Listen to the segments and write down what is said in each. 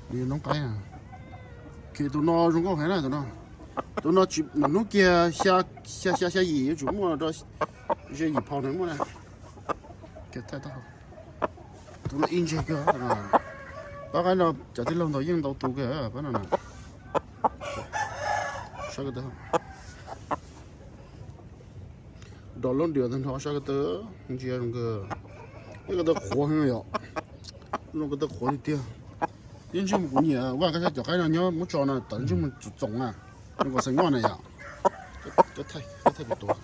Nws noob qaib na. Ces tus no zoo nkauj heev na tus no. Tus no tsis mus hnub kiag xya, xya xya xya yim yuav tsum muaj rau ze yim phau na muaj na. Tus no ib ntseg kawg. Pab qaib no cov tij laug ntaus yeej ntau tus kawg pab no na. Saib ko taw. Dog lub ntiam tag nrho saib ko taw ntsia zoo kawg. Ib ko taw qhuav heev yom. Zoo ko taw qhuav tiag tiag. Yeej ntsej muag kuv nyiam vaj kab sab cov qaib no nyob muab tso no tawv ntsej muag txoom txoom na. Zoo kom xeem ngoj na yom. Cov thaij cov tuav.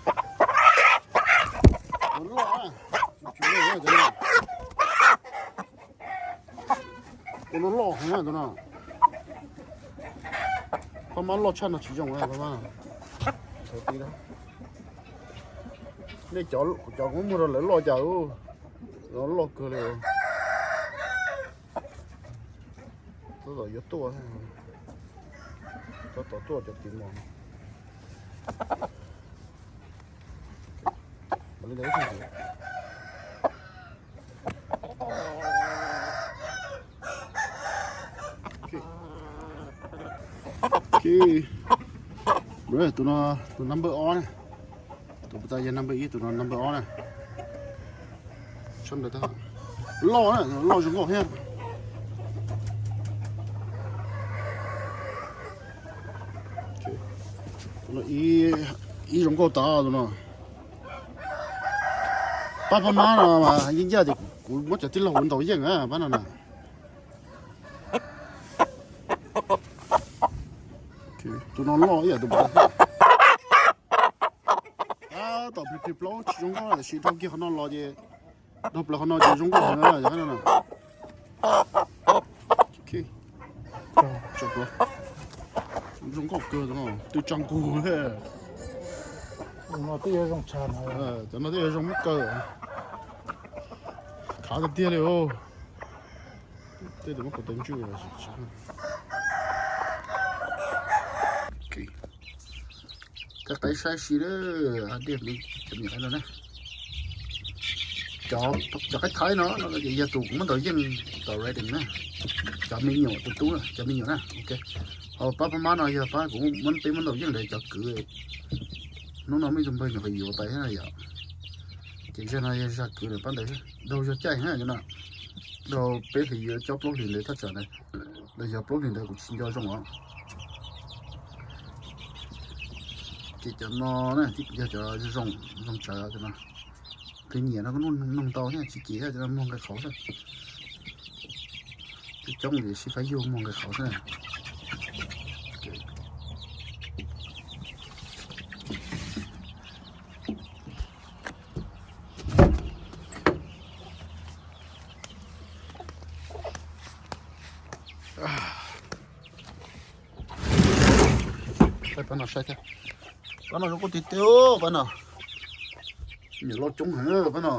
Tus no loj heev tus no. Pab mab loj tshaj no tsis zoo pab mab. Nej cov kuv muag rau lawv loj cas, loj kawg li. Tab tom yuav tuaj, tab tom tuaj cov tis mos. Tus no, tus number ob na. Tus puas tas yog number ib, tus no number ob na. Loj na, loj zoo nkauj thiab. Ib zoo nkauj tod tus no. Pab pab mab no mas yeej yaj tias kuv muab cov tij laug kuv ntaus yeej pab no na. Tus no loj ib yam tus tab tom plig plig plaub tsis zoo nkauj tam sis dhau kiag qhov no los ces, dhau plaws qhov no ces zoo nkauj heev na. Zoo nkauj kawg, twb tsa nkuj. Cov no twb yuav zoo muab kaw. Khav tiag tiag li. Tej tus muab kuv tau ntswj. Qaib qaib saib si lawm, dej cov me nyuam qaib no na. Cov qaib thaib no no ces yog tus kuv muab ntaus yeej tau reading na. Cov me nyuam tus tub, cov me nyuam na, ok. Ho pab pab mab no yog pab kuv muab peb muab ntaus yeej ntawd cov kwv. Hnub no muaj ib tug npawg nyuam qhuav yuav pais thiab na yom. Ces zag no yog zag kwv na pab ntawd, dhau yog caij na no. Dhau peb hlis yuav cob plaub hlis ntawd thaj tsam ntawd, los yog plaub hlis ntawd kuv tsis nco zoo os. Ces cov no na yog cov zoo, zoo tsawv cov no. Tus nyiam no kuj noog ntau thiab tsis kim thiab, cov no muag nqaij qhauv xwb. Coob coob li sib faib yug muag nqaij qhauv xwb na. Pab no saib thiab. Pab no zoo nkauj tiag tiag pab no. Nyuam loj coob heev pab no.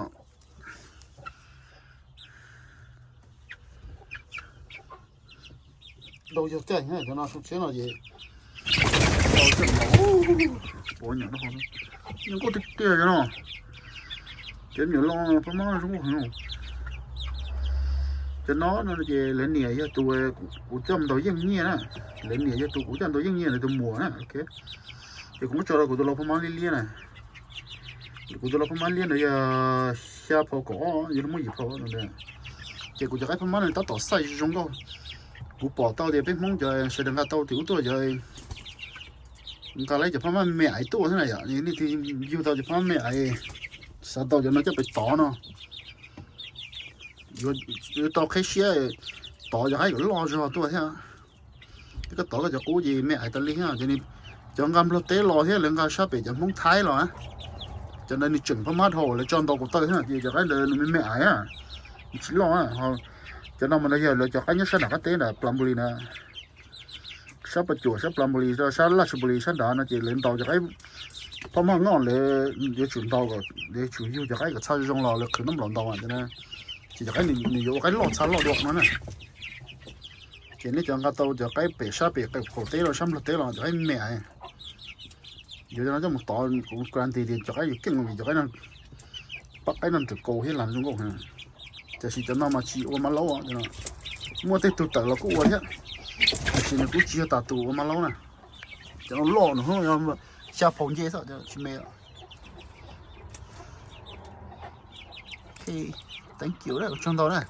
Dhau yog caij, cov no sub tsheb no ces zoo nkauj tiag tiag cov no. Cov nyuam loj pab mab zoo nkauj heev. Cov no no ces lawv niam yog tus kuv coj ntaus yeej nyiaj na. Lawv niam yog tus kuv coj ntaus yeej nyiaj, lawv tus muam na, ok. Ces kuv muab tso rau kuv tus lau phab mab liab liab na. Kuv tus lau phab mab liab ntawd yog xya phau kaum ob, yuav luag muab yim phau no ntag. Ces kuv cov qaib phab mab no tab tom xaij zoo nkauj. Kuv pom tau tias peb Hmoob cov sawv daws nqa tau tim ub tuaj cov, nqa lawv cov phab mab me aiv tuaj xwb na yom, nej twb yug tau cov phab mab me aiv, xav tau cov no coj pem tod no. Yuav tau qheb siab tod cov qaib kom loj zog tuaj thiab. Koj tod koj cov qub ces me aiv tas li thiab. Ces cov nqa Nplog teb los thiab lawv nqa sab pem cov Hmoob Thaib los, cov ntawd nws tseem phab mab dhau lawv tso ntaus kuv taw thiab ces cov qaib ntawd nws me me aiv, nws tsis loj. Cov no mas yog lawv cov qaib nyob sab nram qab teb nram Plas Npus Lis na, sab Pas Cuam, sab Plas Npus Lis, sab Laj Tsas Npus Lis, sab nrad no ces lawv ntaus cov qaib phab mab ngoj, lawv yuav tsum ntaus kom, yuav tsum yug cov qaib kom txhaj zoo los lawv qhwv noj nplaum ntaus. Ces cov qaib nws yuav ua qaib loj txha loj dua no na. Ces nej cov nqa tau cov qaib pem sab pem qaum teb los sab Nplog teb los cov qaib me aiv, yuav cov no coj mus tod kuv guarantee tias cov qaib yuav keej vim cov qaib no, pab qaib no nrwv kaus thiab las zoo nkauj heev. Tiam sis cov no mas tsis ua mab laub os, cov no Muaj tej tug tawm los kuj ua thiab, tiam sis nws kuj tsis yog tas tus ua mab laub na. Cov no loj no, xya phaus nce xwb, tsis me. Thank you, ua tsaug ntau na.